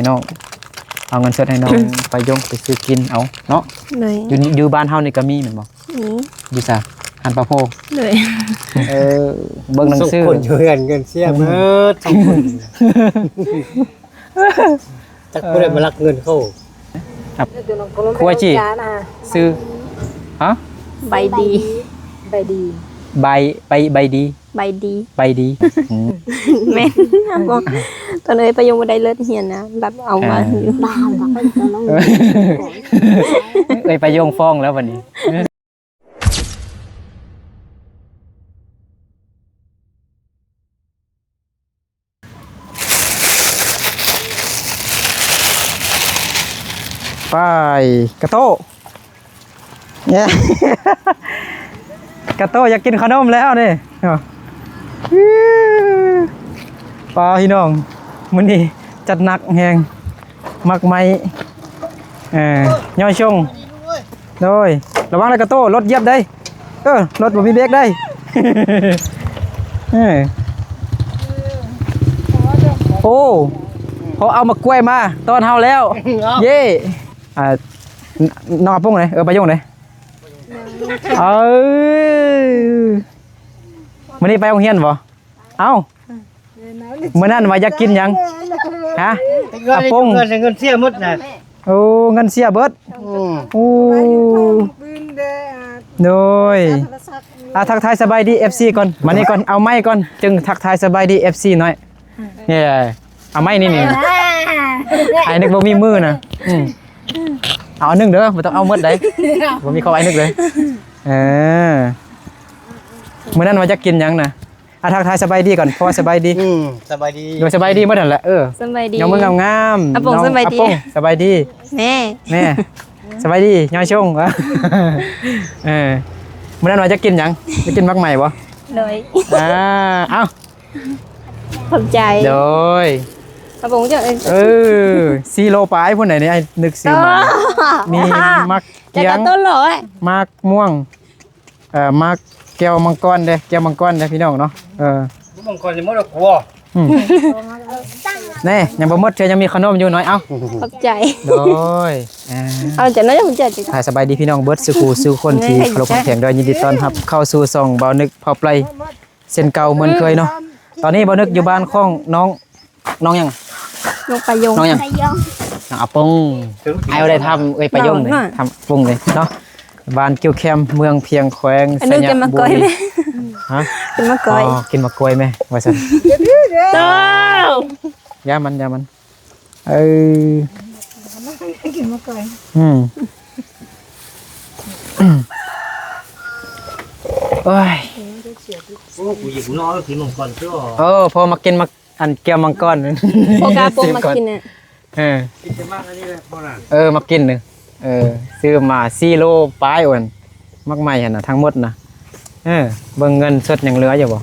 ໃຫ້ນ້ອງ ເອົາເງິນສົດໃຫ້ນ້ອງ ໄປຍົງໄປຊື້ກິນເອົາເນາະ. ໂດຍ ຢູ່ ຢູ່ບ້ານເຮົານີ້ກໍມີແມ່ນບໍ່? ມີ. ຢູ່ໃສ? ຮ້ານປາໂພ. ໂດຍ ເອີ ເບິ່ງໜັງສື ຄົນຢູ່ເຮືອນເງິນເສຍເບິດ ອືມ ທຸກຄົນ. ຈັກຜູ້ໃດມາລັກເງິນເຂົາ. ຄັບ ຄົວຈີ່ ຊື່ ຮະ? ໃບດີ ໃບດີ ໃບ ໃບ ໃບດີ ໃບດີ ໃບດີ ອືມ ແມ່ນ. ຕອນເອື້ອຍປາຍົງບໍ່ໄດ້ເລີດຮຽນນະ ລັດເອົາມາຢູ່. ເອື້ອຍປາຍົງຟ້ອງແລ້ວບັດນີ້. ໄປ ກະໂຕ້ ກະໂຕ້ຢາກກິນຂະໜົມແລ້ວນີ້. ປ້າ ພີ່ນ້ອງ ມື້ນີ້ຈັດໜັກແຮງ ໝາກໄມ້ ເອີ ຍໍຊົງ. ໂດຍ ລະວັງເດີກະໂຕ້ ລົດຢຽບເດ້. ເອີ ລົດບໍ່ມີເບຣກເດ້. ເອີ ໂອ້ ເຂົາເອົາໝາກກ້ວຍມາຕ້ອນເຮົາແລ້ວ. ເຢ້ ອ່າ ນ້ອງອາປົງເດ້ ເອີ ປາຍົງເດ້. ເອີ ມື້ນີ້ໄປໂຮງຮຽນບໍ່? ເອົ້າ ມື້ນັ້ນວ່າຢາກກິນຫຍັງ? ຮະ? ອາປົງ ເງິນ ເງິນເສຍໝົດນະ. ໂອ້ ເງິນເສຍເບິດ. ອືມ ໂອ້ ໂດຍ ອ່າ ທັກທາຍສະບາຍດີເອັຟຊີກ່ອນ ມານີ້ກ່ອນ ເອົາໄມ້ກ່ອນ ຈຶ່ງທັກທາຍສະບາຍດີເອັຟຊີໜ້ອຍ. ເອີ ເອົາໄມ້ນີ້ ນີ້ ອ້າຍນຶກບໍ່ມີມືນະ. ອືມ ເອົາອັນໜຶ່ງເດີ ບໍ່ຕ້ອງເອົາໝົດໃດ໋ ບໍ່ມີຂອງອ້າຍນຶກເລີຍ. ເອີ ມື້ນັ້ນວ່າຢາກກິນຫຍັງນະ? ອ່ະ ທັກທາຍສະບາຍດີກ່ອນ ເພາະວ່າສະບາຍດີ. ອືມ ສະບາຍດີ ໂດຍ ສະບາຍດີໝົດຫັ້ນແຫຼະ. ເອີ ສະບາຍດີ ຍົກມືງາມໆ. ອາປົງ ນ້ອງ ສະບາຍດີ ອາປົງ ສະບາຍດີ. ແມ່ ແມ່ ສະບາຍດີ ຍາຍຊົງ. ເອີ ມື້ນັ້ນວ່າຢາກກິນຫຍັງ? ຢາກກິນໝາກໄມ້ບໍ່? ໂດຍ ອ່າ ເອົ້າ ຂອບໃຈ ໂດຍ ອາປົງເຈົ້າ. ເອີ ເອີ ສີ່ໂລປາຍພຸ້ນໃດນີ້ ອ້າຍນຶກຊື້ມາ. ມີໝາກກຽງ ແລ້ວກໍຕົ້ນຮ້ອຍ ໝາກມ່ວງ ເອີ ໝາກແກ້ວມັງກອນເດ້ ແກ້ວມັງກອນເດ້ພີ່ນ້ອງເນາະ. ເອີ ມັງກອນຍັງບໍ່ໄດ້ຄົວ. ອືມ ແນ່ ຍັງບໍ່ໝົດ ເທື່ອຍັງມີຂະໜົມຢູ່ໜ້ອຍ. ເອົ້າ ຂອບໃຈ ໂດຍ ເອົາ ເອົາ ເຈົ້ານ້ອຍ ຂອບໃຈ. ສະບາຍດີພີ່ນ້ອງເບິດສູ່ຄູ່ສູ່ຄົນທີ່ເຄົາລົບຮັກແພງເດີ ຍິນດີຕ້ອນຮັບເຂົ້າສູ່ຊ່ອງບ່າວນຶກເຜົ່າໄປ ເຊັ່ນເກົ່າເໝືອນເຄີຍເນາະ. ຕອນນີ້ບ່າວນຶກຢູ່ບ້ານຂອງນ້ອງ ນ້ອງຫຍັງ? ນ້ອງປາຍົງ. ນ້ອງຫຍັງ? ປາຍົງ ນ້ອງອາປົງ. ອ້າຍບໍ່ໄດ້ຖາມເອື້ອຍປາຍົງເລີຍ ຖາມອາປົງເລີຍເນາະ. ບ້ານກິ້ວແຄມ ເມືອງພຽງ ແຂວງໄຊຍະບູລີ. ຮະ? ກິນໝາກກ້ວຍ ອໍ ກິນໝາກກ້ວຍແມະ ວ່າຊັ້ນ. ເຈົ້າ ຢ່າມັນ ຢ່າມັນ. ເອີ ກິນໝາກກ້ວຍ. ອືມ ໂອ້ຍ ໂອ້ ກູຢາກນອນກິນມັງກອນເຈົ້າ. ເອີ ພໍມາກິນໝາກ ອັນແກ້ວມັງກອນ ບໍ່ກ້າປົງມາກິນນະ. ເອີ ກິນແຕ່ໝາກອັນນີ້ແຫຼະ ພໍນະ. ເອີ ມາກິນເດີ. ເອີ ຊື້ມາສີ່ໂລປາຍໂອນ ໝາກໄມ້ຫັ້ນນະ ທັງໝົດນະ. ເອີ ເບິ່ງເງິນສົດຍັງເຫຼືອຢູ່ບໍ່?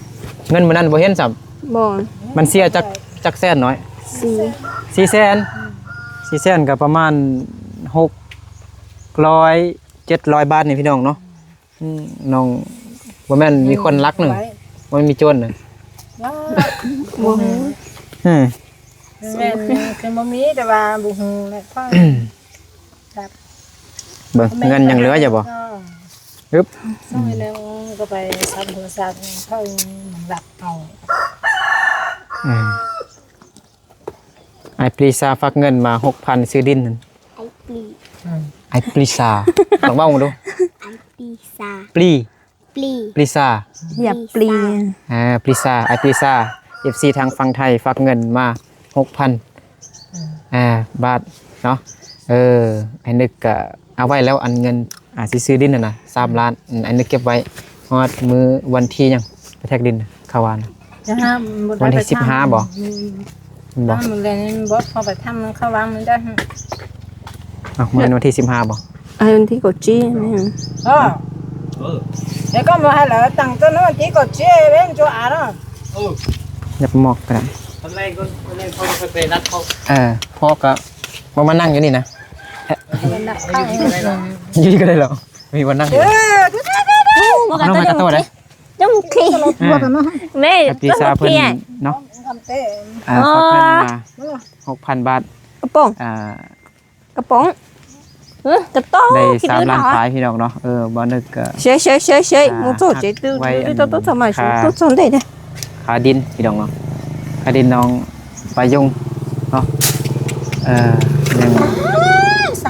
ເງິນມື້ນັ້ນບໍ່ເຫັນຊ້ຳ. ບໍ່. ມັນເສຍຈັກ ຈັກແສນນ້ອຍ? ສີ່ ສີ່ແສນ. ສີ່ແສນກໍປະມານຫົກຮ້ອຍ ເຈັດຮ້ອຍບາດນີ້ພີ່ນ້ອງເນາະ. ອືມ ນ້ອງ ບໍ່ແມ່ນມີຄົນລັກໜຶ່ງ ບໍ່ແມ່ນມີໂຈນໜຶ່ງ. ບໍ່ຮູ້. ອືມ ແມ່ນຄືບໍ່ມີ ແຕ່ວ່າບໍ່ຮູ້ແຫຼະ. ເບິ່ງເງິນຍັງເຫຼືອຢູ່ບໍ່? ອຶບ ສ່ງໃຫ້ແນວກໍໄປຊັບໂທລະສັບ ເຂົາລັກເອົາ. ອືມ ອ້າຍປຣີຊາຝາກເງິນມາຫົກພັນ ຊື້ດິນ. ອ້າຍປຣີ ອືມ ອ້າຍປຣີຊາ ຕ້ອງເວົ້າເບິ່ງດູ. ອ້າຍປຣີຊາ ປຣີ ປຣີ ປຣີຊາ ຢ່າປຣີ ອ່າ ປຣີຊາ ອ້າຍປຣີຊາ. ເອັຟຊີທາງຝັ່ງໄທຝາກເງິນມາຫົກພັນ ອ່າ ບາດເນາະ. ເອີ ອ້າຍນຶກກະເອົາໄວ້ແລ້ວ ອັນເງິນ ອ່າ ຊິຊື້ດິນຫັ້ນນະ ສາມລ້ານ. ອືມ ອ້າຍນຶກເກັບໄວ້ຮອດມື້ວັນທີຫຍັງ ໄປແທກດິນ ເຂົາວ່ານະ. ວັນທີສິບຫ້າບໍ່? ອືມ ບໍ່ ມື້ແລງນີ້ບໍ່ພໍໄປທຳ ເຂົາວ່າມັນໄດ້. ເອົ້າ ມື້ວັນທີສິບຫ້າບໍ່? ໄອ້ວັນທີເກົ້າຈີ່ແມ່ນ. ເອີ ເອີ ແລ້ວກໍບໍ່ໃຫ້ລະຕັ້ງຕົ້ນວັນທີເກົ້າຈີ່ເວັນໂຈອາເນາະ. ເອີ ຢ່າໄປໝອກກໍໄດ້. ຕອນແລກກໍ ຕອນແລກເຂົາກໍໄປນັດເຂົາ. ເອີ ພໍ່ກໍບໍ່ມານັ່ງຢູ່ນີ້ນະ. ຢູ່ນີ້ກໍໄດ້ເນາະ ມີບ່ອນນັ່ງຢູ່. ເອີ ນ້ອງໄມ້ກະໂຕ້ໄດ້. ຈຸ້ມຄີ ອືມ ແມ່ ແຮບປີ້ຊາເພິ່ນເນາະ. ອ່າ ອໍ ຝາກເງິນມາຫົກພັນບາດ. ກະປ໋ອງ ອ່າ ກະປ໋ອງ ເອີ ກະຕ້ອງ ໄດ້ສາມລ້ານປາຍພີ່ນ້ອງເນາະ. ເອີ ບໍ່ນຶກກະ ເຊຍ ເຊຍ ເຊຍ ເຊຍ ອ່າ ໂອ້ໂຫ ເຈຕື້ ໄວ້ ເຈົ້າຕ້ອງສາມາດ ອ່າ ເຈົ້າຕ້ອງສອນໄດ້ເດ້ ຄ່າດິນພີ່ນ້ອງເນາະ ຄ່າດິນນ້ອງປາຍົງເນາະ. ເອີ ຍັງ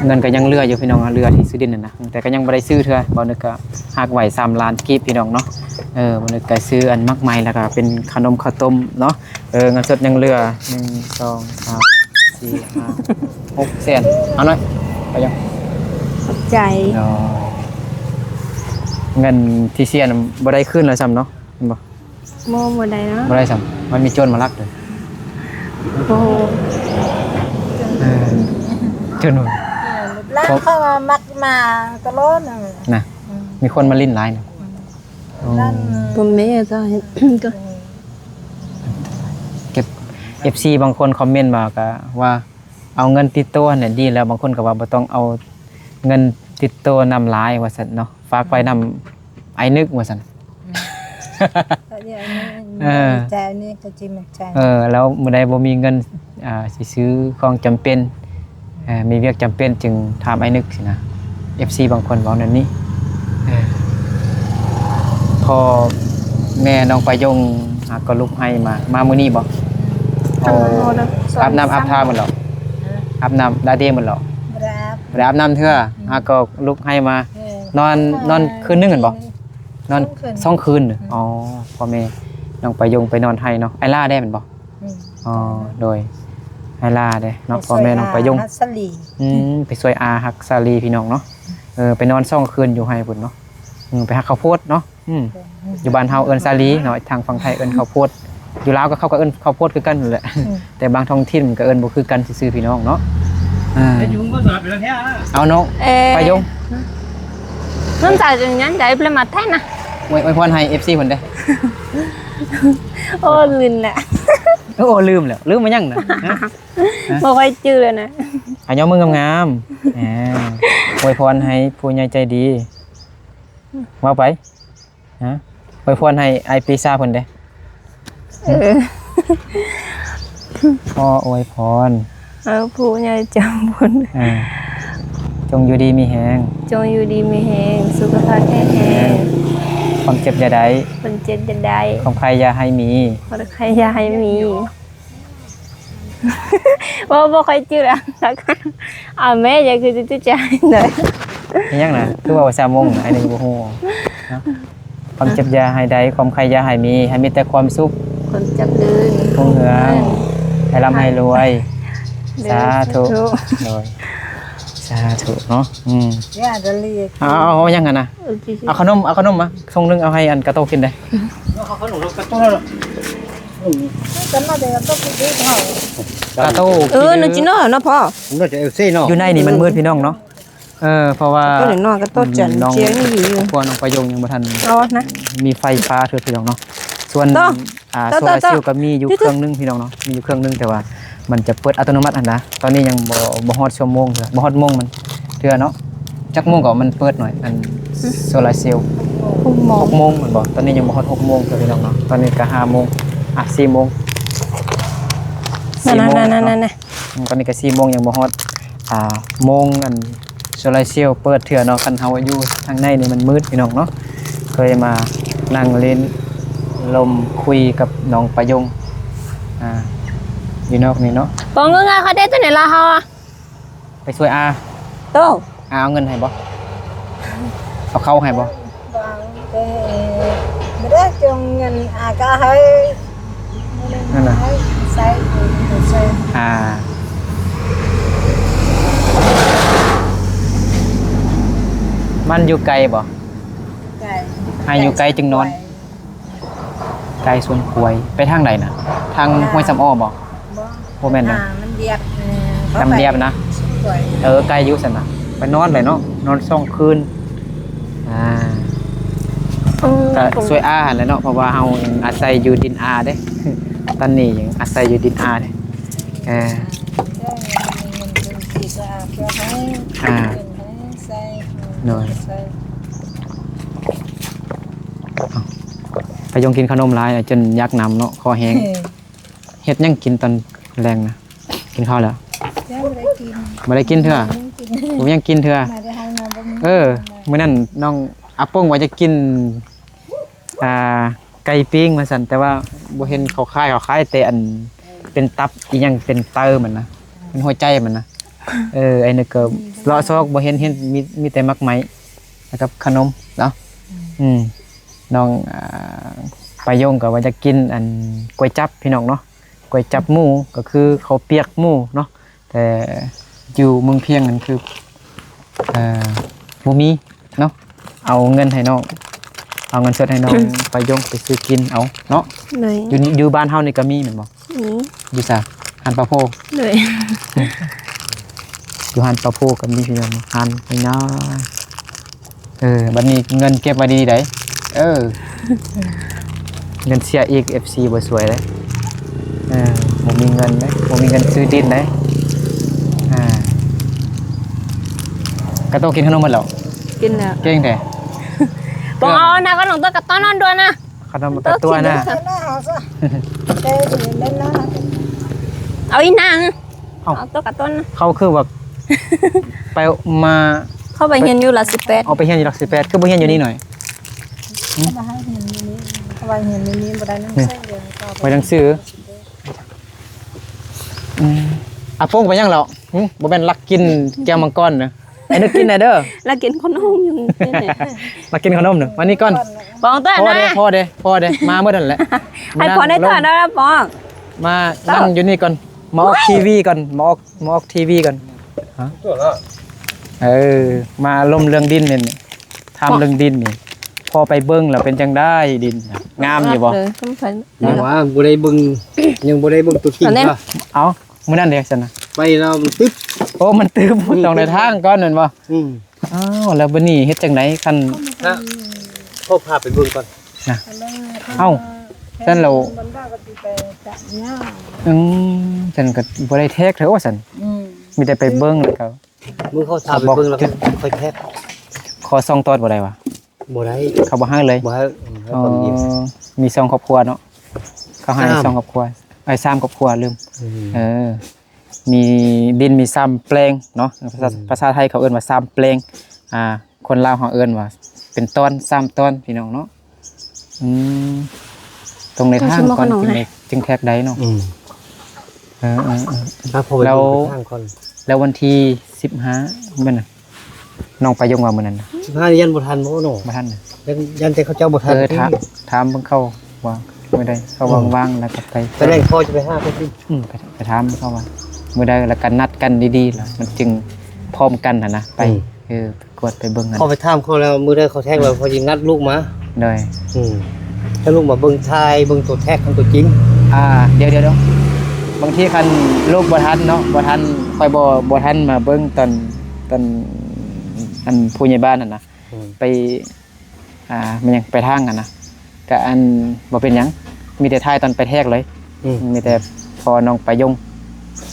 ເງິນກະຍັງເຫຼືອຢູ່ພີ່ນ້ອງ ເຫຼືອທີ່ຊື້ດິນຫັ້ນນະ ແຕ່ກະຍັງບໍ່ໄດ້ຊື້ເທື່ອ. ບໍ່ນຶກກະຫັກໄວ້ສາມລ້ານກີບພີ່ນ້ອງເນາະ. ເອີ ບໍ່ນຶກກະຊື້ອັນໝາກໄມ້ ແລ້ວກະເປັນຂະໜົມເຂົ້າຕົ້ມເນາະ. ເອີ ເງິນສົດຍັງເຫຼືອ ໜຶ່ງ ສອງ ສາມ ສີ່ ຫ້າ ຫົກແສນ. ເອົາໜ້ອຍ ໄປຍັງ ຂອບໃຈ. ເນາະ ເງິນທີ່ເສຍນະບໍ່ໄດ້ຄືນແລ້ວຊ້ຳເນາະ ແມ່ນບໍ່? ບໍ່ ບໍ່ໄດ້ເນາະ ບໍ່ໄດ້ຊ້ຳ ມັນມີໂຈນມາລັກເດີ. ໂອ້ ເອີ ໂຈນ ເອີ ເຂົາວ່າມັກມາຕະຫຼອດນະ ນະ ອືມ ມີຄົນມາຫຼິ້ນຫຼາຍນະ. ອືມ ໂອ້ ບໍ່ແມ່ນ ເກັບ ເອັຟຊີ ບາງຄົນຄອມເມັນມາກະວ່າ ເອົາເງິນຕິດໂຕຫັ້ນແຫຼະດີແລ້ວ. ບາງຄົນກະວ່າບໍ່ຕ້ອງເອົາເງິນຕິດໂຕນຳຫຼາຍວ່າຊັ້ນເນາະ ຝາກໄວ້ນຳອ້າຍນຶກວ່າຊັ້ນ. ອືມ ເອີ ໃຈນີ້ກະຈິມັນໃຈ ເອີ ແລ້ວມື້ໃດບໍ່ມີເງິນ ອ່າ ຊິຊື້ຂອງຈຳເປັນ ເອີ ມີວຽກຈຳເປັນຈຶ່ງຖາມອ້າຍນຶກຊີ້ນະ. ເອັຟຊີ ບາງຄົນເວົ້າແນວນີ້. ເອີ ພໍ່ແມ່ນ້ອງປາຍົງຫາກໍລຸກໄຮ່ມາ ມາມື້ນີ້ບໍ່? ອືມ ອາບນ້ຳອາບທ່າໝົດແລ້ວ ອາບນ້ຳດາເດໝົດແລ້ວ ບໍ່ໄດ້ອາບ ບໍ່ໄດ້ອາບນ້ຳເທື່ອ. ອືມ ຫາກໍລຸກໄຮ່ມາ ເອີ ນອນ ນອນຄືນໜຶ່ງຫັ້ນບໍ່? ນອນສອງຄືນ ສອງຄືນ. ອືມ ອໍ ພໍ່ແມ່ນ້ອງປາຍົງໄປນອນໄຮ່ເນາະ. ອ້າຍຫຼ້າເດ້ແມ່ນບໍ່? ອືມ ອໍ ໂດຍ ອ້າຍຫຼ້າເດ້ເນາະ ພໍ່ແມ່ນ້ອງປາຍົງ ຮັກສາລີ. ອືມ ໄປຊ່ວຍອາຮັກສາລີພີ່ນ້ອງເນາະ. ເອີ ໄປນອນສອງຄືນຢູ່ໄຮ່ພຸ້ນເນາະ. ອືມ ໄປຫາເຂົ້າໂພດເນາະ. ອືມ ຢູ່ບ້ານເຮົາເອີ້ນສາລີເນາະ ທາງຝັ່ງໄທເອີ້ນເຂົ້າໂພດ ຢູ່ລາວກະເຂົາກະເອີ້ນເຂົ້າໂພດຄືກັນຫັ້ນແຫຼະ. ອືມ ແຕ່ບາງທ້ອງຖິ່ນມັນກະເອີ້ນບໍ່ຄືກັນຊື່ໆພີ່ນ້ອງເນາະ. ອ່າ ເອົານ້ອງ ເອີ ປາຍົງ ນ້ຳໃຈຈັ່ງຍັງໃຈເປັນມາແທ້ນະ. ອວຍ ອວຍພອນໃຫ້ເອັຟຊີເພິ່ນເດ້. ໂອ້ ລືມແລ້ວ ໂອ້ ລືມແລ້ວ ລືມມາຫຍັງນະ ຮະ ບໍ່ຄ່ອຍຈື່ແລ້ວນະ. ອາ ຍົກມືງາມໆ ອາ ອວຍພອນໃຫ້ຜູ້ໃຫຍ່ໃຈດີ ເວົ້າໄປ. ຮະ ອວຍພອນໃຫ້ອ້າຍປີຊາເພິ່ນເດ້. ເອີ ຂໍອວຍພອນ ເອີ ຜູ້ໃຫຍ່ຈຳບຸນ ເອີ ຈົ່ງຢູ່ດີມີແຮງ ຈົ່ງຢູ່ດີມີແຮງ ສຸຂະພາບແຂງແຮງ ຄວາມເຈັບຢ່າໄດ້ ຄວາມເຈັບຢ່າໄດ້ ຄວາມໄຂ້ຢ່າໃຫ້ມີ ຄວາມໄຂ້ຢ່າໃຫ້ມີ. ບໍ່ ບໍ່ຄ່ອຍຈື່ລະ. ອາ ແມ່ ຢ່າຄືຈະຕິດໃຈເດີ. ອີຫຍັງນະ? ຄືເວົ້າສາມໂມງນະ ອ້າຍໜຶ່ງບໍ່ຮູ້ເນາະ. ຄວາມເຈັບຢ່າໃຫ້ໄດ້ ຄວາມໄຂ້ຢ່າໃຫ້ມີ ໃຫ້ມີແຕ່ຄວາມສຸກ ຄວາມຈຳເລີນ ຮຸ່ງເຮືອງ ໃຫ້ລ່ຳໃຫ້ລວຍ. ສາທຸ ສາທຸ ໂດຍ ສາທຸເນາະ. ອືມ ເອົາ ເອົາຫຍັງຫັ້ນນະ? ເອົາຂະໜົມ ເອົາຂະໜົມມາ ຖົງໜຶ່ງ ເອົາໃຫ້ອັນກາໂຕກິນເດ້. ເອົາຂະໜົມກາໂຕເນາະ. ກາໂຕ ເອີ ນັ້ນຈິເນາະ ເນາະພໍ່ ໜ້າຈະເອັຟຊີເນາະ. ຢູ່ໃນນີ້ມັນມືດພີ່ນ້ອງເນາະ. ເອີ ເພາະວ່າ ນ້ອງ ຄອບຄົວນ້ອງປາຍົງຍັງບໍ່ທັນມີໄຟຟ້າເທື່ອພີ່ນ້ອງເນາະ. ສ່ວນ ໂຕ ອ່າ ໂຕ ໂຊລາເຊວ ໂຕ ກໍມີຢູ່ເຄື່ອງໜຶ່ງພີ່ນ້ອງເນາະ ມີຢູ່ເຄື່ອງໜຶ່ງ ແຕ່ວ່າມັນຈະເປີດອັດຕະໂນມັດຫັ້ນນະ. ຕອນນີ້ຍັງບໍ່ ບໍ່ຮອດຊົ່ວໂມງເທື່ອ ບໍ່ຮອດໂມງມັນເທື່ອເນາະ. ຈັກໂມງກໍມັນເປີດໜ້ອຍ ອັນ ໂຊລາເຊວ ຫົກໂມງ ຫົກໂມງແມ່ນບໍ່? ຕອນນີ້ຍັງບໍ່ຮອດຫົກໂມງເທື່ອພີ່ນ້ອງເນາະ. ຕອນນີ້ກໍຫ້າໂມງ ອ່ະ ສີ່ໂມງ ສີ່ໂມງເນາະ. ອືມ ຕອນນີ້ກໍສີ່ໂມງ ຍັງບໍ່ຮອດ ອ່າ ໂມງອັນໂຊລາເຊວເປີດເທື່ອເນາະ. ຄັນເຮົາຢູ່ທາງໃນນີ້ມັນມືດພີ່ນ້ອງເນາະ. ເຄີຍມານັ່ງຫຼິ້ນລົມຄຸຍກັບນ້ອງປາຍົງ ອ່າ ຢູ່ນອກນີ້ເນາະ. ປອງເງິນເຂົາໄດ້ຕົວນີ້ລະເຮົາອະ ໄປຊ່ວຍອາ. ໂຕ ອາເອົາເງິນໃຫ້ບໍ່? ເອົາເຂົ້າໃຫ້ບໍ່? ບໍ່ເອົາ ບໍ່ໄດ້ຈົ່ງເງິນ ອາກໍໃຫ້ ນັ້ນນະ ໃຊ້ ໃຊ້ ອ່າ ມັນຢູ່ໄກບໍ່? ໄກ ໃຫ້ຢູ່ໄກຈຶ່ງນອນ. ໄກສວນຄວາຍ ໄປທາງໃດນະ? ທາງຫ້ວຍສຳອໍບໍ່? ບໍ່ ບໍ່ແມ່ນນະ ນ້ຳດຽບ ນ້ຳດຽບນະ. ເອີ ໄກຢູ່ຊັ້ນນະ ໄປນອນໄດ້ເນາະ ນອນສອງຄືນ. ອ່າ ກໍຊ່ວຍອາຫັ້ນແຫຼະເນາະ ເພາະວ່າເຮົາອາໄສຢູ່ດິນອາເດ້ ຕອນນີ້ຍັງອາໄສຢູ່ດິນອາເດ້. ເອີ ອ່າ ໂດຍ ປາຍົງກິນຂະໜົມຫຼາຍ ຈົນຢາກນ້ຳເນາະ ຄໍແຫ້ງ. ເຮັດຫຍັງກິນຕອນແລງນະ? ກິນເຂົ້າແລ້ວ? ຍັງ ບໍ່ໄດ້ກິນເທື່ອ ບໍ່ຍັງກິນເທື່ອ. ມາແຕ່ໄຮ່ມາບໍ່ມີ ເອີ ມື້ນັ້ນນ້ອງອາປົງວ່າຈະກິນ ອ່າ ໄກ່ປີ້ງວ່າຊັ້ນ ແຕ່ວ່າບໍ່ເຫັນເຂົາຂາຍ ເຂົາຂາຍແຕ່ອັນເປັນຕັບອີ່ຫຍັງ ເປັນໄຕມັນນະ ເປັນຫົວໃຈມັນນະ. ເອີ ໄອ້ນຶກກໍເລາະຊອກບໍ່ເຫັນ ເຫັນມີ ມີແຕ່ໝາກໄມ້ ແລ້ວກັບຂະໜົມເນາະ. ອືມ ນ້ອງ ອ່າ ປາຍົງກໍວ່າຈະກິນອັນກວຍຈັບພີ່ນ້ອງເນາະ ກວຍຈັບໝູ ກໍຄືເຂົ້າປຽກໝູເນາະ. ແຕ່ຢູ່ເມືອງພຽງນັ້ນຄື ເອີ ບໍ່ມີເນາະ ເອົາເງິນໃຫ້ນ້ອງ ເອົາເງິນສົດໃຫ້ນ້ອງ ປາຍົງໄປຊື້ກິນເອົາເນາະ. ໂດຍ ຢູ່ ຢູ່ບ້ານເຮົານີ້ກໍມີແມ່ນບໍ່? ມີ ຢູ່ໃສ? ຮ້ານປາໂພ. ໂດຍ ຢູ່ຮ້ານປາໂພກໍມີພີ່ນ້ອງ ຮ້ານນ້ອຍໆ. ເອີ ບັດນີ້ເງິນເກັບໄວ້ດີໆ ເດີ. ເອີ ເງິນເສຍອີກ ເອັຟຊີ ບໍ່ຊ່ວຍເດ້. ເອີ ບໍ່ມີເງິນເດ້ ບໍ່ມີເງິນຊື້ດິນເດ້. ອ່າ ກະໂຕກິນຂະໜົມໝົດແລ້ວ? ກິນແລ້ວ. ເກັ່ງແທ້. ບໍ່ເອົານະ ຂະໜົມຕົວກະຕ້ອນນັ້ນດ້ວຍນະ. ຂະໜົມກະຕົວນະ. ເອົາອີ່ນາງ. ເອົ້າ ເອົາຕົວກະຕົ້ນນະ. ເຂົາຄືແບບ ໄປມາ ເຂົາໄປຮຽນຢູ່ຫຼັກສິບແປດ. ເອົາໄປຮຽນຢູ່ຫຼັກສິບແປດ ຄືບໍ່ຮຽນຢູ່ນີ້ໜ້ອຍ? ເຂົາວ່າໃຫ້ຮຽນຢູ່ນີ້ ເຂົາວ່າຮຽນຢູ່ນີ້ບໍ່ໄດ້ໜັງສື ບໍ່ໄດ້ໜັງສື. ອືມ ອາປົງໄປຫຍັງແລ້ວ? ຫຶ ບໍ່ແມ່ນລັກກິນແກງມັງກອນເດີ? ໃຫ້ນຶກກິນແດ່ເດີ. ລັກກິນຂະໜົມຢູ່ນີ້ແຫຼະ ລັກກິນຂະໜົມເດີ. ມານີ້ກ່ອນ. ປອງເຕີນ ພໍເດ້ ນະ ພໍເດ້ ພໍເດ້ ມາໝົດນັ້ນແຫຼະ. ໃຫ້ພໍໄດ້ເຕີນແລ້ວປອງ. ມານັ່ງຢູ່ນີ້ກ່ອນ ມາອອກທີວີກ່ອນ ມາອອກ ມາອອກທີວີກ່ອນ. ຮະ ເອີ ມາລົມເລື່ອງດິນນີ້ ຖາມເລື່ອງດິນນີ້ ພໍໄປເບິ່ງແລ້ວເປັນຈັ່ງໃດ? ດິນງາມຢູ່ບໍ່? ເອີ ບໍ່ ບໍ່ໄດ້ເບິ່ງ ຍັງບໍ່ໄດ້ເບິ່ງຕົວຈິງ. ເອົາ ມື້ນັ້ນເດຊັ້ນນະ ໄປແລ້ວມັນຕຶບ. ໂອ້ ມັນຕຶບ ອືມ ຕ້ອງໄດ້ທາງກ່ອນແມ່ນບໍ່? ອືມ ອ້າວ ແລ້ວບັດນີ້ເຮັດຈັ່ງໃດຄັນ ນະ ຂໍພາໄປເບິ່ງກ່ອນນະ. ເອົ້າ ຊັ້ນແລ້ວ ອືມ ຊັ້ນກໍບໍ່ໄດ້ແທກເທື່ອ. ໂອ້ ຊັ້ນ ອືມ ມີແຕ່ໄປເບິ່ງແລ້ວກໍ ມື້ເຂົາພາໄປເບິ່ງແລ້ວຄ່ອຍແທກ. ຂໍສອງຕອນບໍ່ໄດ້ຫວາ? ບໍ່ໄດ້ ເຂົາບໍ່ໃຫ້ເລີຍ. ບໍ່ໃຫ້ ເອີ ມີສອງຄອບຄົວເນາະ ເຂົາໃຫ້ສອງຄອບຄົວ ເອີ ສາມຄອບຄົວ ລືມ. ອືມ ເອີ ມີດິນມີສາມແປງເນາະ ພາສາ ອືມ ພາສາໄທເຂົາເອີ້ນວ່າສາມແປງ. ອ່າ ຄົນລາວເຮົາເອີ້ນວ່າເປັນຕອນ ສາມຕອນ ພີ່ນ້ອງເນາະ. ອືມ ຕ້ອງໄດ້ທາງກ່ອນຈຶ່ງແທກໄດ້ເນາະ. ອືມ ເອີໆໆ ແລ້ວ ແລ້ວວັນທີສິບຫ້າແມ່ນນະ ນ້ອງປາຍົງວ່າມື້ນັ້ນນະ. ສິບຫ້າຍັນບໍ່ທັນບໍ່ເນາະ? ບໍ່ທັນນະ ຍັນ ຍັນແຕ່ເຂົາເຈົ້າບໍ່ທັນ. ເອີ ຖາມ ຖາມເບິ່ງເຂົາວ່າມື້ໃດເຂົາວ່າງໆ ແລ້ວກໍໄປ. ຕອນແລງພໍ່ຈະໄປຫາເຂົາຕິ? ອືມ ໄປ ໄປຖາມເຂົາວ່າມື້ໃດ ແລ້ວກໍນັດກັນດີໆ ແລ້ວມັນຈຶ່ງພ້ອມກັນຫັ້ນນະ ໄປ. ອືມ ເອີ ກວດໄປເບິ່ງຫັ້ນ. ພໍໄປຖາມເຂົາແລ້ວ ມື້ໃດເຂົາແທກແລ້ວ ອືມ ເຂົາຊິນັດລູກມາ. ໂດຍ ອືມ ໃຫ້ລູກມາເບິ່ງຖ່າຍ ເບິ່ງຕົວແທກຂອງຕົວຈິງ. ອ່າ ດຽວໆໆ ບາງທີຄັນລູກບໍ່ທັນເນາະ ບໍ່ທັນ ຂ້ອຍບໍ່ ບໍ່ທັນມາເບິ່ງຕອນ ຕອນ ອັນຜູ້ໃຫຍ່ບ້ານຫັ້ນນະ. ອືມ ໄປ ອ່າ ແມ່ນຫຍັງ ໄປທາງຫັ້ນນະ ກະອັນ ບໍ່ເປັນຫຍັງ ມີແຕ່ຖ່າຍຕອນໄປແທກເລີຍ. ອືມ ມີແຕ່ພໍນ້ອງປາຍົງ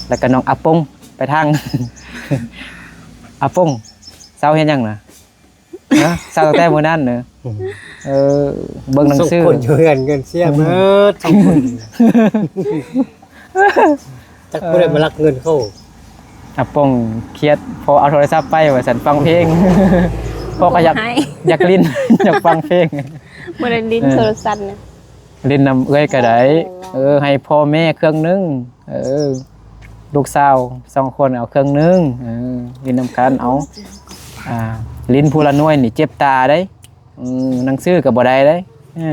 ແລ້ວກະນ້ອງອາປົງ ໄປທາງ ອາປົງ ເຊົາເຮັດຫຍັງນະ? ຮະ ເຊົາຕັ້ງແຕ່ມື້ນັ້ນເນາະ. ອືມ ເອີ ເບິ່ງໜັງສື ສອງຄົນຢູ່ເຮືອນ ເງິນເສຍເບິດສອງຄົນ. ຈັກຜູ້ໃດມາລັກເງິນເຂົາ. ອາປົງຄຽດ ພໍເອົາໂທລະສັບໄປວ່າຊັ້ນ ຟັງເພງ. ພໍກໍຢາກ ຢາກຫຼິ້ນ ຢາກຟັງເພງ. ບໍ່ໄດ້ຫຼິ້ນ ເອີ ໂທລະສັບນະ. ຫຼິ້ນນຳເອື້ອຍກໍໄດ້. ເອີ ໃຫ້ພໍ່ແມ່ເຄື່ອງໜຶ່ງ. ເອີ ລູກສາວສອງຄົນເອົາເຄື່ອງໜຶ່ງ. ເອີ ຫຼິ້ນນຳກັນເອົາ. ອ່າ ຫຼິ້ນຜູ້ລະໜ່ວຍນີ້ເຈັບຕາເດ້. ເອີ ໜັງສືກໍບໍ່ໄດ້ເດ້. ເອີ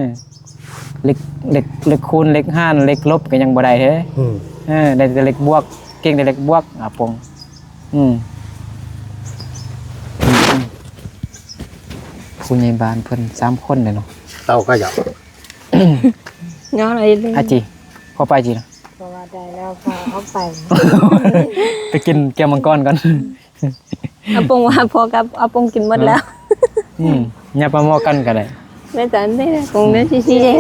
ເລກ ເລກ ເລກຄູນ ເລກຫານ ເລກລົບກໍຍັງບໍ່ໄດ້ເດ້. ອືມ ເອີ ໄດ້ແຕ່ເລກບວກ ເກັ່ງແຕ່ເລກບວກ ອາປົງ. ອືມ ອືມ ອືມ ຜູ້ໃຫຍ່ບ້ານເພິ່ນສາມຄົນເດ້ເນາະ. ເຕົ້າກໍຢາກ ຍ້ອນໄອ້ເລື່ອງ ອາຈີ ຂໍໄປຈີນະ. ເພາະວ່າໄດ້ແລ້ວ ພາເຂົາໄປ ໄປກິນແກງມັງກອນກ່ອນ. ອາປົງວ່າພໍກັບອາປົງກິນໝົດແລ້ວ. ອືມ ຫຍັບມາໝໍ້ກັນກໍໄດ້. ແມ່ນຕານເດ້ ກົງເດ້ຊິໆເດ້.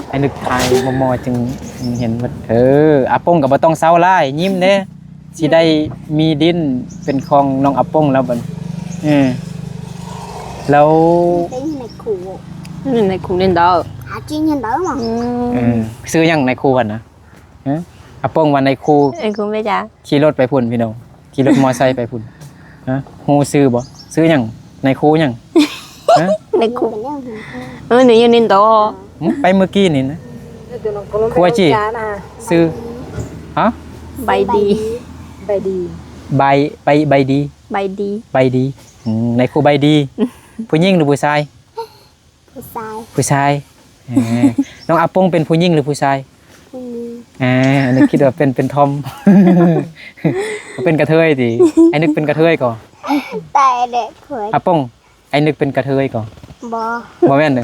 ໃຫ້ນຶກຖ່າຍໝໍ້ໆ ຈຶ່ງເຫັນໝົດ. ເອີ ອາປົງກໍບໍ່ຕ້ອງເສົ້າຫຼາຍ ຍິ້ມເດ້. ຊິໄດ້ມີດິນເປັນຂອງນ້ອງອາປົງແລ້ວບັດ. ເອີ ແລ້ວ ໃນຄູ ໃນຄູເນນດາ ຫາກິນເນນດາ. ອືມ ເອີ ຊື່ຫຍັງໃນຄູຫັ້ນນະ? ຮະ ອາປົງວ່າໃນຄູ ໃນຄູແມ່ຈາ ຂີ່ລົດໄປພຸ້ນພີ່ນ້ອງ. ຂີ່ລົດມໍໄຊໄປພຸ້ນ? ຮະ? ຮູ້ຊື່ບໍ່? ຊື່ຫຍັງ? ນາຍຄູຫຍັງ? ຮະ? ນາຍຄູ. ເອີ ໜູຢູ່ນີ້ໂຕ. ຫຶ? ໄປມື້ກີ້ນີ້ນະ? ຄູອາຈີ. ຊື່ ຮະ? ໃບດີ. ໃບດີ. ໃບ ໃບ ໃບດີ. ໃບດີ. ໃບດີ. ອືມ ນາຍຄູໃບດີ. ຜູ້ຍິງຫຼືຜູ້ຊາຍ? ຜູ້ຊາຍ. ຜູ້ຊາຍ. ເອີ ນ້ອງອາປົງເປັນຜູ້ຍິງຫຼືຜູ້ຊາຍ? ຜູ້ຍິງ. ເອີ ອັນນີ້ຄິດວ່າເປັນ ເປັນທອມ ເປັນກະເທີຍຕິ? ອ້າຍນຶກເປັນກະເທີຍກໍ? ຕາຍແລ້ວ. ອາປົງ ອ້າຍນຶກເປັນກະເທີຍກໍ? ບໍ່. ບໍ່ແມ່ນເດີ.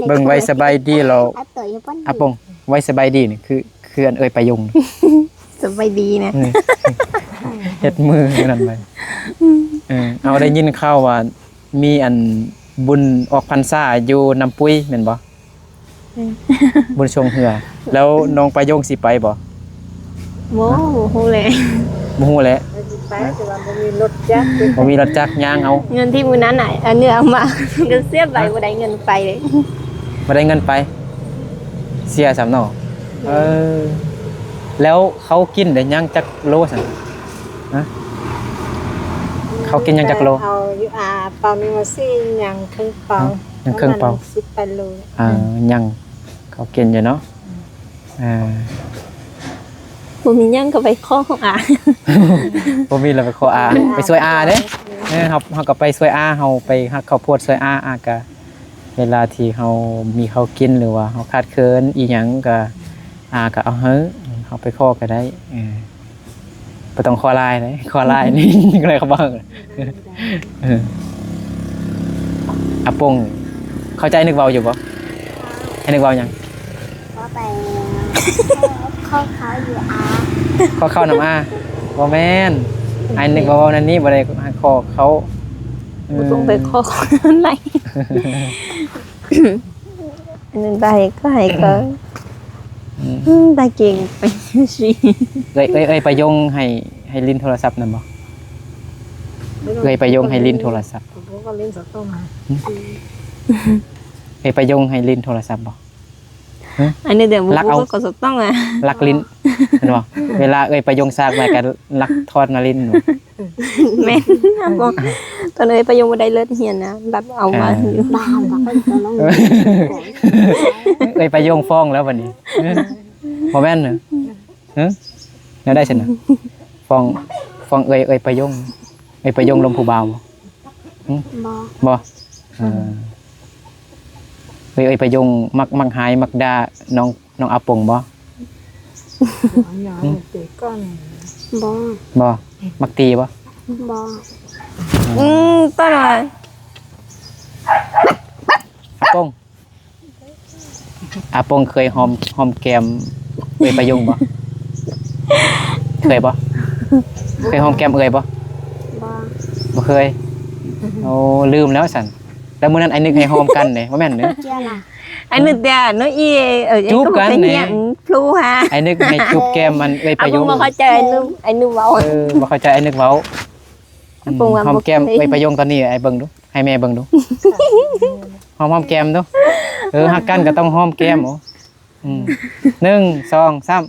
ເບິ່ງໄວສະບາຍດີແລ້ວ ອາປົງ ໄວສະບາຍດີນີ້ຄື ຄືອັນເອີຍປາຍົງ ສະບາຍດີນະ ອືມ ເຮັດມືນັ້ນໄວ້. ເອີ ເອົາ ໄດ້ຍິນຂ່າວວ່າມີອັນບຸນອອກພັນສາຢູ່ນ້ຳປຸຍແມ່ນບໍ່? ອືມ ບຸນຊ່ວງເຮືອ ແລ້ວນ້ອງປາຍົງຊິໄປບໍ່? ບໍ່ ບໍ່ຮູ້ແຫຼະ ບໍ່ຮູ້ແຫຼະ. ໄປ ແຕ່ວ່າບໍ່ມີລົດຈັກ ບໍ່ມີລົດຈັກ ຍ່າງເອົາ. ເງິນທີ່ມື້ນັ້ນນະ ອັນເໜືອເອົາມາ ກໍເສຍໄປ ບໍ່ໄດ້ເງິນໄປເລີຍ. ບໍ່ໄດ້ເງິນໄປ ເສຍຊ້ຳເນາະ. ເອີ ແລ້ວເຂົ້າກິນໄດ້ຍັງຈັກໂລຊັ້ນ? ຮະ? ເຂົ້າກິນຍັງຈັກໂລ? ເອົາຢູ່ ອາ ເປົາໜຶ່ງວ່າສີ່ ຍັງເຄິ່ງເປົາ. ຍັງເຄິ່ງເປົາ ປະມານສິບແປດໂລ. ອາ ຍັງເຂົ້າກິນຢູ່ເນາະ. ອືມ ອາ ບໍ່ມີຫຍັງກໍໄປຂໍອາ ບໍ່ມີແລ້ວໄປຂໍອາ ໄປຊ່ວຍອາເດ້. ເອີ ເຮົາ ເຮົາກໍໄປຊ່ວຍອາ ເຮົາໄປຫັກເຂົ້າໂພດຊ່ວຍອາ ອາກໍ ເວລາທີ່ເຮົາມີເຂົ້າກິນ ຫຼືວ່າເຮົາຂາດເຂີນອີ່ຫຍັງກໍ ອາກໍເອົາໃຫ້ ເຮົາໄປຂໍກໍໄດ້. ເອີ ບໍ່ຕ້ອງຂໍຫຼາຍເດ້ ຂໍຫຼາຍນີ້ກໍໄດ້ເຂົາເວົ້າ. ເອີ ອາປົງ ເຂົ້າໃຈນຶກເວົ້າຢູ່ບໍ່? ໃຫ້ນຶກເວົ້າຫຍັງ? ຂໍໄປ ຂໍເຂົ້າຢູ່ອາ ຂໍເຂົ້ານຳອາ. ບໍ່ແມ່ນ ໃຫ້ນຶກວ່າເວົ້າແນວນີ້ ບໍ່ໄດ້ຂໍເຂົ້າ. ບໍ່ຕ້ອງໄປຂໍເຂົ້າ ເອີ ນັ້ນໄດ້ກໍໃຫ້ກໍ ອືມ ອືມ ຕາເກັ່ງໄປຊິ. ເອີຍ ເອີຍ ເອີຍປາຍົງໃຫ້ ໃຫ້ຫຼິ້ນໂທລະສັບນຳບໍ່? ເອີຍປາຍົງໃຫ້ຫຼິ້ນໂທລະສັບ ເອີຍປາຍົງໃຫ້ຫຼິ້ນໂທລະສັບບໍ່? ຮະ? ອັນນີ້ແຕ່ບໍ່ຮູ້ກໍສະຕ້ອງ ລັກຫຼິ້ນແມ່ນບໍ່? ເວລາເອີຍປາຍົງສາກມາກໍລັກທອດມາຫຼິ້ນ. ແມ່ນ ຕອນເອີຍປາຍົງບໍ່ໄດ້ເລີດຮຽນນະ ລັກເອົາມາຢູ່. ເອີຍປາຍົງຟ້ອງແລ້ວບັດນີ້ ບໍ່ແມ່ນເນາະ? ຮະ? ແນວໃດຊັ້ນນະ? ຟ້ອງ ຟ້ອງເອີຍ ເອີຍປາຍົງ ເອີຍປາຍົງລົມຜູ້ບ່າວບໍ່? ຫຶ? ບໍ່ ບໍ່. ເອີ ເອີຍປາຍົງມັກ ມັກຮ້າຍມັກດ່ານ້ອງ ນ້ອງອາປົງບໍ່? ຫຶ? ບໍ່ ບໍ່. ມັກຕີບໍ່? ບໍ່. ອືມ ຕາຍ. ອາປົງ ອາປົງເຄີຍຫອມ ຫອມແກ້ມເອີຍປາຍົງບໍ່? ເຄີຍບໍ່? ເຄີຍຫອມແກ້ມເອີຍບໍ່? ບໍ່ ບໍ່ເຄີຍ. ໂອ້ ລືມແລ້ວຊັ້ນ. ແລ້ວມື້ນັ້ນອ້າຍນຶກໃຫ້ຫອມກັນເດ້ ບໍ່ແມ່ນເດ້? ອ້າຍນຶກແຕ່ນ້ອງອີ ເອີ ຈູບກັນເດ້ ພລູຫາ ອ້າຍນຶກໃຫ້ຈູບແກ້ມອັນເອີຍປາຍົງ. ອາປົງບໍ່ເຂົ້າໃຈອ້າຍນຶກ ອ້າຍນຶກເວົ້າ. ເອີ ບໍ່ເຂົ້າໃຈອ້າຍນຶກເວົ້າ. ອາປົງວ່າ ຫອມແກ້ມເອີຍປາຍົງຕອນນີ້ ໃຫ້ເບິ່ງດູ ໃຫ້ແມ່ເບິ່ງດູ. ຫອມ ຫອມແກ້ມດູ. ເອີ ຮັກກັນກໍຕ້ອງຫອມແກ້ມ. ໂອ້ ອືມ ໜຶ່ງ ສອງ ສາມ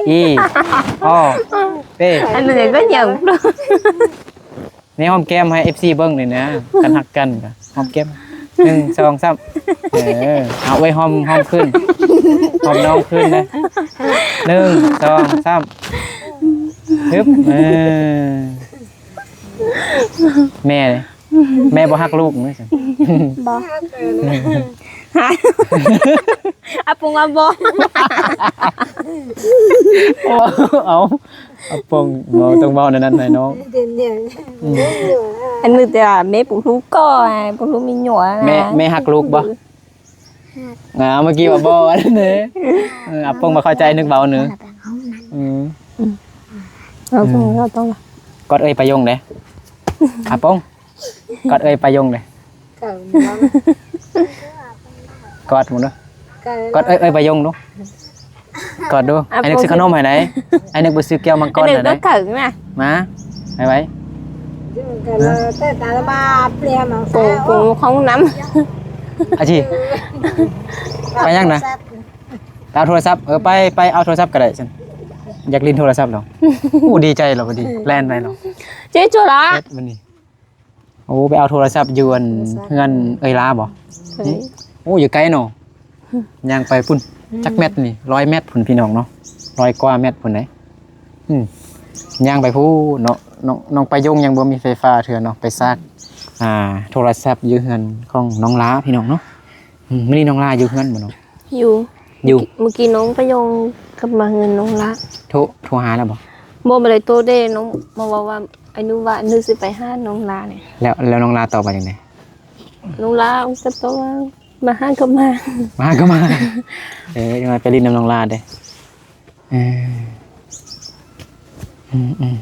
ອີ ອໍ ເປ. ອັນນັ້ນກໍຫຍັງ ນີ້ຫອມແກ້ມໃຫ້ເອັຟຊີເບິ່ງນີ້ນະ ຄັນຮັກກັນກໍຫອມແກ້ມ ໜຶ່ງ ສອງ ສາມ ເອີ ເອົາເອີຍ ຫອມ ຫອມຄືນ ຫອມນ້ອງຄືນເດີ ໜຶ່ງ ສອງ ສາມ ຮຶບ ເອີ. ແມ່ເດ້ ແມ່ບໍ່ຮັກລູກເດ້? ບໍ່. ອາປົງວ່າບໍ່. ເອົາ ອາປົງເວົ້າ ຕ້ອງເວົ້າແນວນັ້ນໃຫ້ນ້ອງ. ອັນນີ້ແຕ່ແມ່ປຸງລູກກໍ ປຸງລູກມີຫຍັວ ແມ່ ແມ່ຮັກລູກບໍ່? ອ່າ ເມື່ອກີ້ວ່າບໍ່ເດ້. ເອີ ອາປົງບໍ່ເຂົ້າໃຈ ນຶກເວົ້າເນີ. ອືມ ອືມ ອາປົງກໍຕ້ອງ ກອດເອີຍປາຍົງເດ້. ອາປົງ ກອດເອີຍປາຍົງເດ້. ກອດໝູ່ເດີ ກອດເອີຍ ເອີຍປາຍົງດູ. ກອດດູ. ອາປົງ ໄອ້າຍນຶກຊື້ຂະໜົມໃຫ້ໄດ໋ ໄອ້ນຶກບໍ່ຊື້ແກ້ວມັງກອນໃຫ້ໄດ໋. ມາ ໄປໄວ. ໂອ້ ເຂົ້າຫ້ອງນ້ຳ. ອາຊີ ໄປຫຍັງນະ? ໄປເອົາໂທລະສັບ. ເອີ ໄປ ໄປເອົາໂທລະສັບກໍໄດ້ຊັ້ນ. ຢາກຫຼິ້ນໂທລະສັບແລ້ວ. ໂອ້ ດີໃຈແລ້ວ ພໍດີແລ່ນໄປແລ້ວ. ເຈ້ໂຈລະ ເຮັດມື້ນີ້. ໂອ້ ໄປເອົາໂທລະສັບຢູ່ອັນ ໂທລະສັບ ເຮືອນເອື້ອຍລາບໍ? ເອີ ໂອ້ ຢູ່ໄກເນາະ. ຍ່າງໄປພຸ້ນ ອືມ ຈັກແມັດນີ້? ຮ້ອຍແມັດພຸ້ນພີ່ນ້ອງເນາະ. ຮ້ອຍກວ່າແມັດພຸ້ນເດ້. ອືມ ຍ່າງໄປພຸ້ນເນາະ. ນ້ອງ ນ້ອງປາຍົງຍັງບໍ່ມີໄຟຟ້າເທື່ອເນາະ. ໄປຊາກ ອ່າ ໂທລະສັບຢູ່ເຮືອນຂອງນ້ອງລາພີ່ນ້ອງເນາະ. ອືມ ມື້ນີ້ນ້ອງລາຢູ່ເຮືອນບໍ່ນ້ອງ? ຢູ່ ຢູ່. ມື້ກີ້ ມື້ກີ້ນ້ອງປາຍົງກັບມາເຮືອນນ້ອງລາ. ໂທ ໂທຫາແລ້ວບໍ່? ບໍ່ ບໍ່ໄດ້ໂທເດ້. ນ້ອງມາເວົ້າວ່າ ອານຸວ່າອານຸຊິໄປຫານ້ອງລານີ້. ແລ້ວ ແລ້ວນ້ອງລາຕອບວ່າຈັ່ງໃດ? ນ້ອງລາກໍຕອບວ່າ ມາຫາກໍມາ ມາຫາກໍມາ. ເອີ ຈັ່ງໃດໄປຫຼິ້ນນຳນ້ອງລາເດ້. ເອີ ອືມ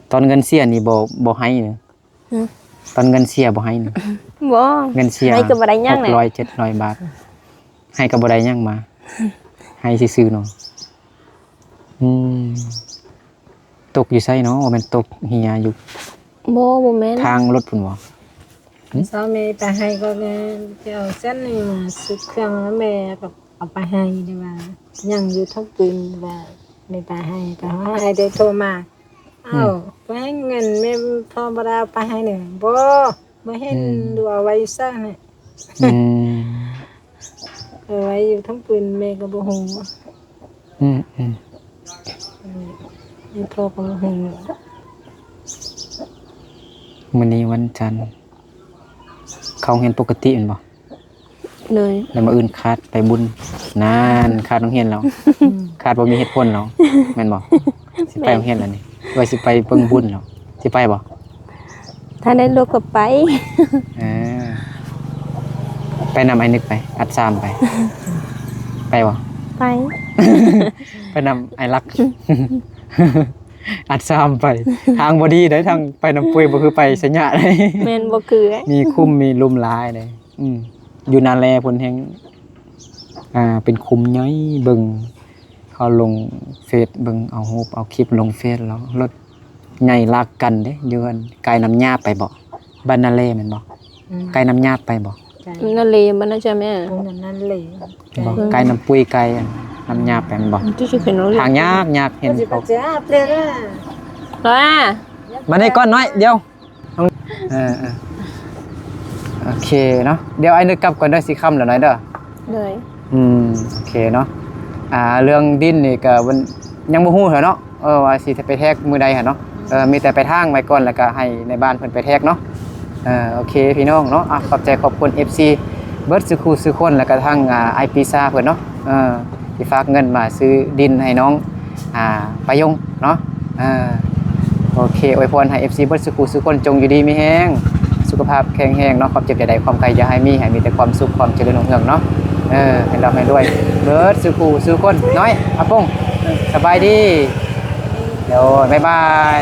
ໆ ຕອນເງິນເສຍນີ້ບໍ່ ບໍ່ໃຫ້ເນາະ? ຫື? ຕອນເງິນເສຍບໍ່ໃຫ້ເນາະ? ບໍ່ ເງິນເສຍ ໃຫ້ກໍບໍ່ໄດ້ຫຍັງແຫຼະ ຫົກຮ້ອຍ ເຈັດຮ້ອຍບາດ ໃຫ້ກໍບໍ່ໄດ້ຫຍັງມາ ໃຫ້ຊື່ໆເນາະ. ອືມ ຕົກຢູ່ໃສເນາະ? ບໍ່ແມ່ນຕົກເຫຍຢູ່ ບໍ່ ບໍ່ແມ່ນ ທາງລົດພຸ້ນບໍ່? ຫຶ? ເຊົ້າແມ່ໄປໃຫ້ກໍແມ່ຈະເອົາຊັ້ນນີ້ມາຊື້ເຄື່ອງ ແມ່ກໍເອົາໄປໃຫ້ ແຕ່ວ່າຍັງຢູ່ທາງປືນ ວ່າໄດ້ໄປໃຫ້ ກໍໃຫ້ໄດ້ໂທມາ. ອືມ ອ້າວ ໄປໃຫ້ເງິນແມ່ ພໍ່ບໍ່ໄດ້ເອົາໄປໃຫ້ເນາະ? ບໍ່ ບໍ່ເຫັນ ອືມ ດູເອົາໄວ້ຢູ່ໃສນີ້. ອືມ ເອົາໄວ້ຢູ່ທາງປືນ ແມ່ກໍບໍ່ຮູ້. ອືມໆ ອືມ ແມ່ພໍ່ກໍບໍ່ຮູ້. ມື້ນີ້ວັນຈັນ ເຂົ້າໂຮງຮຽນປົກກະຕິແມ່ນບໍ່? ໂດຍ ແລ້ວມື້ອື່ນຄາດໄປບຸນ. ນັ້ນ ຄາດໂຮງຮຽນແລ້ວ. ອືມ ຄາດບໍ່ມີເຫດຜົນແລ້ວ ແມ່ນບໍ່? ຊິໄປໂຮງຮຽນແລ້ວນີ້ ວ່າຊິໄປເບິ່ງບຸນແລ້ວ. ຊິໄປບໍ່? ຖ້າໄດ້ລົດກໍໄປ. ເອີ ໄປນຳອ້າຍນຶກໄປ ອັດສາມໄປ. ໄປບໍ່? ໄປ ໄປນຳອ້າຍລັກ ອັດສາມໄປ. ທາງບໍ່ດີເດ້ ທາງໄປນຳປຸ້ຍ ບໍ່ຄືໄປໄຊຍະເດ້. ແມ່ນ ບໍ່ຄືເດ້ ມີຂຸມມີຫຼຸມຫຼາຍເດ້. ອືມ ຢູ່ນາແລພຸ້ນແຮ່ງ ອ່າ ເປັນຂຸມໃຫຍ່. ເບິ່ງ ເຂົາລົງເຟສ ເບິ່ງເອົາຮູບເອົາຄລິບລົງເຟສແລ້ວ ລົດໃຫຍ່ລາກກັນເດ້. ຢູ່ອັນ ກາຍນ້ຳຍາບໄປບໍ່? ບ້ານນາແລແມ່ນບໍ່? ອືມ ກາຍນ້ຳຍາບໄປບໍ່? ນາແລ ບ້ານນາຈາແມ່ ນາແລ ບໍ່ ກາຍນ້ຳປຸ້ຍ ກາຍອັນນ້ຳຍາບໄປແມ່ນບໍ່? ທາງຍາກ ຍາກ ເຫັນເຂົາ ມານີ້ກ່ອນນ້ອຍ ດຽວ. ເອີໆ ໂອເຄເນາະ. ດຽວອ້າຍນຶກກັບກ່ອນເດີ ຊິຄ່ຳແລ້ວນ້ອຍເດີ. ໂດຍ ອືມ ໂອເຄເນາະ. ອ່າ ເລື່ອງດິນນີ້ກໍຍັງບໍ່ຮູ້ເທື່ອເນາະ ເອີ ວ່າຊິໄປແທກມື້ໃດຫັ້ນເນາະ. ເອີ ມີແຕ່ໄປຖາງໄວ້ກ່ອນ ແລ້ວກໍໃຫ້ໃນບ້ານເພິ່ນໄປແທກເນາະ. ເອີ ໂອເຄພີ່ນ້ອງເນາະ. ອ່ະ ຂອບໃຈຂອບຄຸນເອັຟຊີເບິດສູ່ຄູ່ສູ່ຄົນ ແລ້ວກໍທັງ ອ່າ ອ້າຍປີຊາເພິ່ນເນາະ ເອີ ທີ່ຝາກເງິນມາຊື້ດິນໃຫ້ນ້ອງ ອ່າ ປາຍົງເນາະ. ເອີ ໂອເຄ ອວຍພອນໃຫ້ເອັຟຊີເບິດສູ່ຄູ່ສູ່ຄົນ ຈົ່ງຢູ່ດີມີແຮງ ສຸຂະພາບແຂງແຮງເນາະ. ຄວາມເຈັບຢ່າໄດ້ ຄວາມໄຂ້ຢ່າໃຫ້ມີ ໃຫ້ມີແຕ່ຄວາມສຸກ ຄວາມຈະເລີນຮຸ່ງເຮືອງເນາະ. ເອີ ໃຫ້ລ່ຳໃຫ້ລວຍເບິດສູ່ຄູ່ສູ່ຄົນເນາະ. ອາປົງ ສະບາຍດີ. ໂດຍ ບາຍບາຍ.